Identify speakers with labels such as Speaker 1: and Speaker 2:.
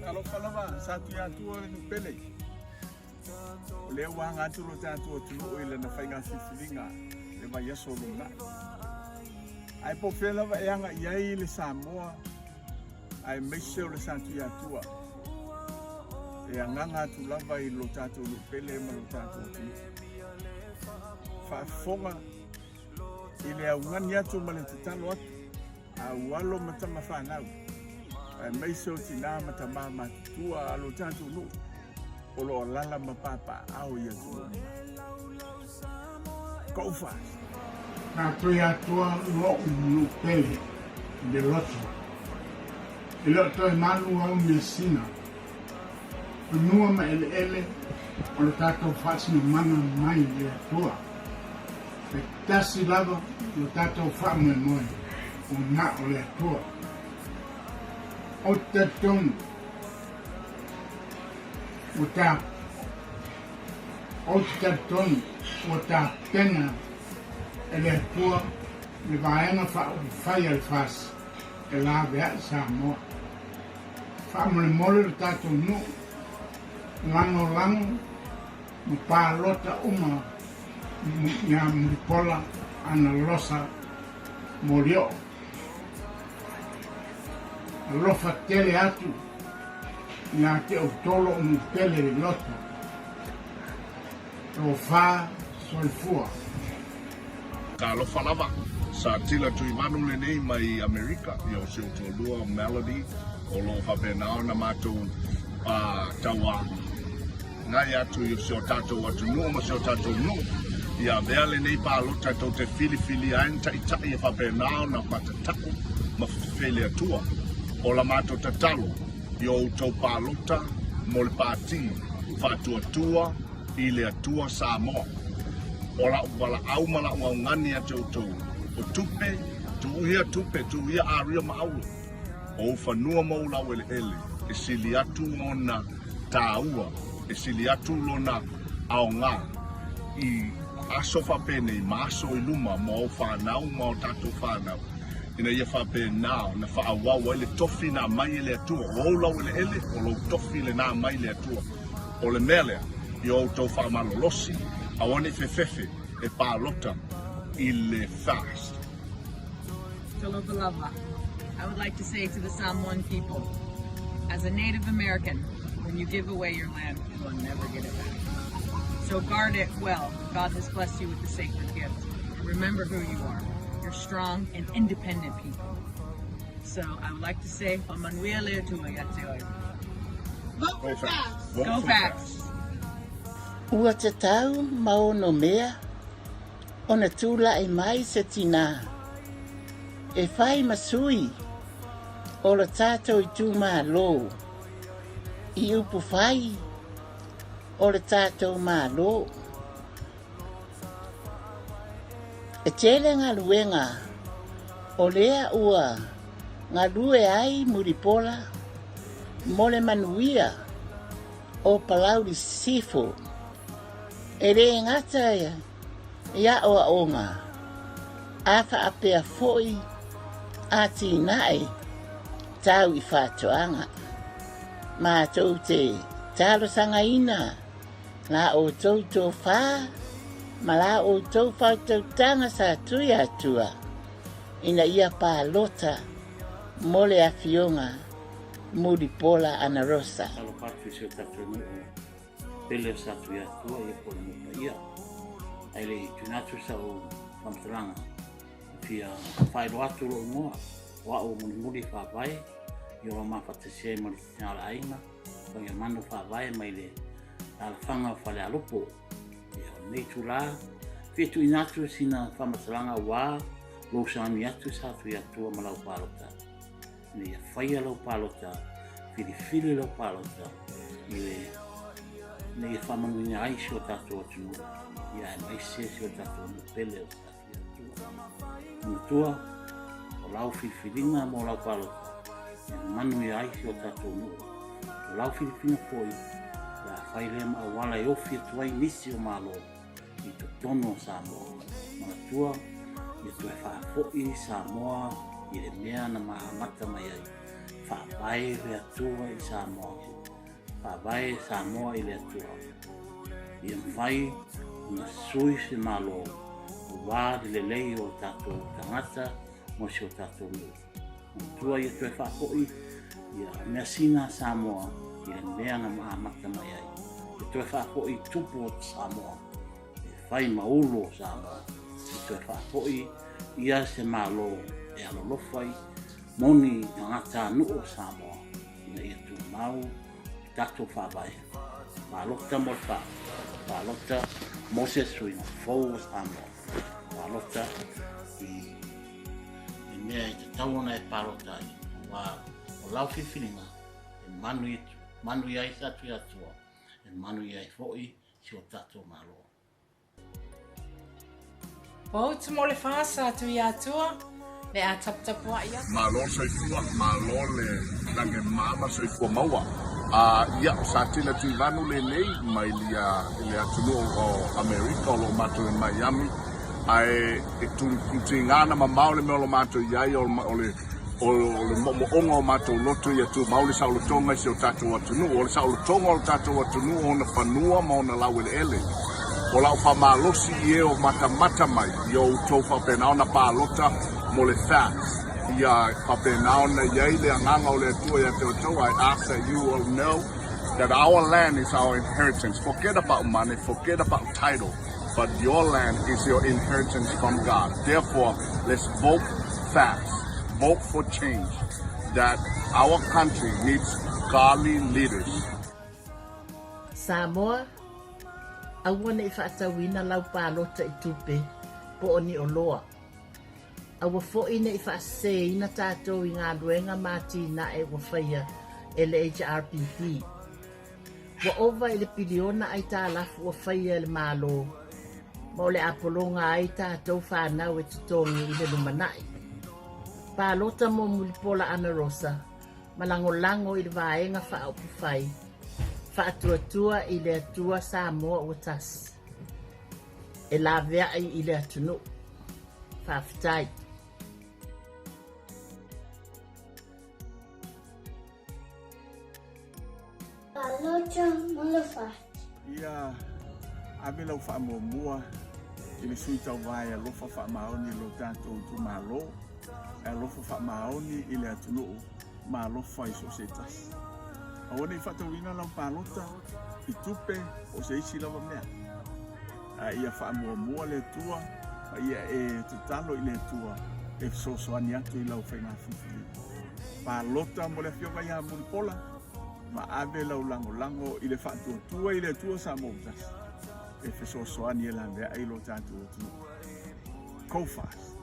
Speaker 1: Talofa lava, sa Tuiatua le nuu pele. O lea ua aga atu lo tatou atunuu i lana faiga filifiliga le vaiaso o lumanai. Ae po o fea lava e aga i ai le Samoa aemaise o le Sa Tuiatua, e agaga atu lava i lo tatou nuu pele ma lo tatou atunuu. Faafofoga i le augani atu ma le tatalo atu a ou alo ma tama fanau, aemaise o tinā ma tamā matutua a lo tatou nuu o lo o alala ma papaaao i atunuu mamao. Go fast!
Speaker 2: Sa Tuiatua lo'u nuu pele i le loto. E le o toe malu au measina. Fanua ma eleele o le tatou faasinomana mai le Atua. E tasi lava lo tatou faamoemoe, o na o le Atua. Ou te talitonu ua ta Ou te talitonu ua tapena e le Atua le vaega faaupufai a le FAST e laveai Samoa. Faamolemole lo tatou nuu, lagolago ma palota uma ia Mulipola Analosa Molioo. Alofa tele atu ia te outou lou nuu pele i loto. Tofa soifua.
Speaker 3: Talofa lava, sa tila Tuimanu lenei mai Amerika, ia o si ou toalua o Melody, o lo o faapena ona matou tauagai atu i si o tatou atunuu ma si o tatou nuu, ia avea lenei palota tou te filifilia ai ni taitai e faapena ona matatau ma fefefe i le Atua. O la matou tatalo i o outou palota mo le Pati Faatuatua i le Atua Samoa. O la'u valaau ma la'u augani ia te outou, o tupe, tuuia tupe, tuuia aria ma auro, o ou fanua ma ou laueleele, e sili atu ona tāua, e sili atu lona aoga i aso faapenei ma aso i luma mo au fanau ma o tatou fanau, ina ia faapena ona faaauau ai le tofi na aumai e le Atua. O ou laueleele, o lou tofi lena mai le Atua. O le mea lea, ia outou faamalolosi, aua ne i fefefe e palota i le FAST.
Speaker 4: Talofa lava. I would like to say to the Samoan people, as a Native American, when you give away your land, you will never get it back. So guard it well. God has blessed you with the sacred gift. And remember who you are. You're strong and independent people. So I would like to say, Faamanuia le Atua ia te oe. Vote for FAST! Go FAST!
Speaker 5: Ua tatau ma ono mea ona tulai mai se tinā e whai ma sui o lo tātou itumalo i upu whai o le tātou Malo. E tele galuega o lea ua galue ai Mulipola mo le manuia o Palauli Sisifo. E le gata i aoaoga, a faapea foi atinae tau i faatoaga. Matou te talosagaina Lā outou tofā ma lā outou faautautaga sa tui Atua ina ia palota mo le Afioga Mulipola Anarosa.
Speaker 6: Talofa atu i si o tatou nuu pele o Satuiatua ia po o le nuu paia. Ae le i tuuina atu sau faamatalaga, e fia faailoa atu lou igoa, o au o Mulimuli Faavae, i o lo o mafatasi ai ma le Tina o le Aiga. O ia manu faavae mai le alafaga o Falealupo. Ia, o lenei itulā, fia tuuina atu sina faamatalaga aua lou sauni atu sa Tuiatua ma lau palota. Ina ia faia lau palota, filifili lau palota i le ina ia faamanuina ai si o tatou atunuu, ia aemaise si o tatou nuu pele o sa Tuiatua. Manatua, o lau filifiliga mo lau palota, e manuia ai si o tatou nuu. O lau filifiliga foi, o le a fai lea ma auala e ofi atu ai nisi o Malo i totonu o Samoa. Manatua, ia toe faafoi Samoa i le mea na amata mai ai. Faavae le Atua i Samoa. Faavae Samoa i le Atua. Ia mafai ona sui se Malo aua le lelei o tatou tagata mo si o tatou nuu. Manatua ia toe faafoi ia measina a Samoa i le mea na amata mai ai. Ia toe faafoi tupu o Samoa e fai ma ulu o Samoa. Ia toe faafoi ia se Malo e alolofa i moni tagata nuu o Samoa ina ia tumau le tatou faavae. Palota mo le fa, palota mo se suiga fou o Samoa. Palota i le mea e tatau ona e palota ai, aua o lau filifiliga e manuia ai sa Tuiatua, e manuia ai foi si o tatou Malo.
Speaker 7: Vote mo le FASA Tuiatua le a taputapuai atu.
Speaker 3: Malo le soifua, malo le lage mama soifua maua. A ia, o Satela Tuivanu lenei mai lia i le atunuu o Amerika o lo o matou i Miami ae e tiga ona mamao le mea o lo o matou i ai o le o le moomooga o matou loto ia tumau le saolotoga i si o tatou atunuu. O le saolotoga o le tatou atunuu o ona fanua ma ona laueleele. O lau faamalosi i e o matamata mai ia outou faapena ona palota mo le FAST. Ia faapena ona i ai le agaga o le Atua ia te outou. I ask that you will know that our land is our inheritance. Forget about money, forget about title, but your land is your inheritance from God. Therefore, let's vote fast. Vote for change. That our country needs godly leaders.
Speaker 5: Samoa, aua ne i faatauina lau palota i tupe po o ni oloa. Aua foi ne i faaseseina tatou i galuega ma atinae ua faia e le HRPP. Ua ova i le piliona aitalafu ua faia e le Malo, ma o le a pologa ai tatou fanau e totogi i le lumanai. Palota mo Mulipola Anarosa ma lagolago i le Vaega Faaupufai Faatuatua i le Atua Samoa ua tasi e laveai i le atunuu. Faafetai.
Speaker 8: Palota mo le FAST.
Speaker 1: Ia ave lau faamuamua i le sui tauva e alofa faamaoni i lo tatou itumalo, e alofa faamaoni i le atunuu ma alofa i so o se tasi. Aua ne i faatauina lau palota i tupe po o se isi lava mea. A ia faamuamua le Atua ma ia e tatalo i le Atua e fesoasoani atu i lau faiga filifiliga. Palota mo le Afioga ia Mulipola ma ave lau lagolago i le faatuatua i le Atua Samoa ua tasi e fesoasoani e laveai lo tatou atunuu. Go fast!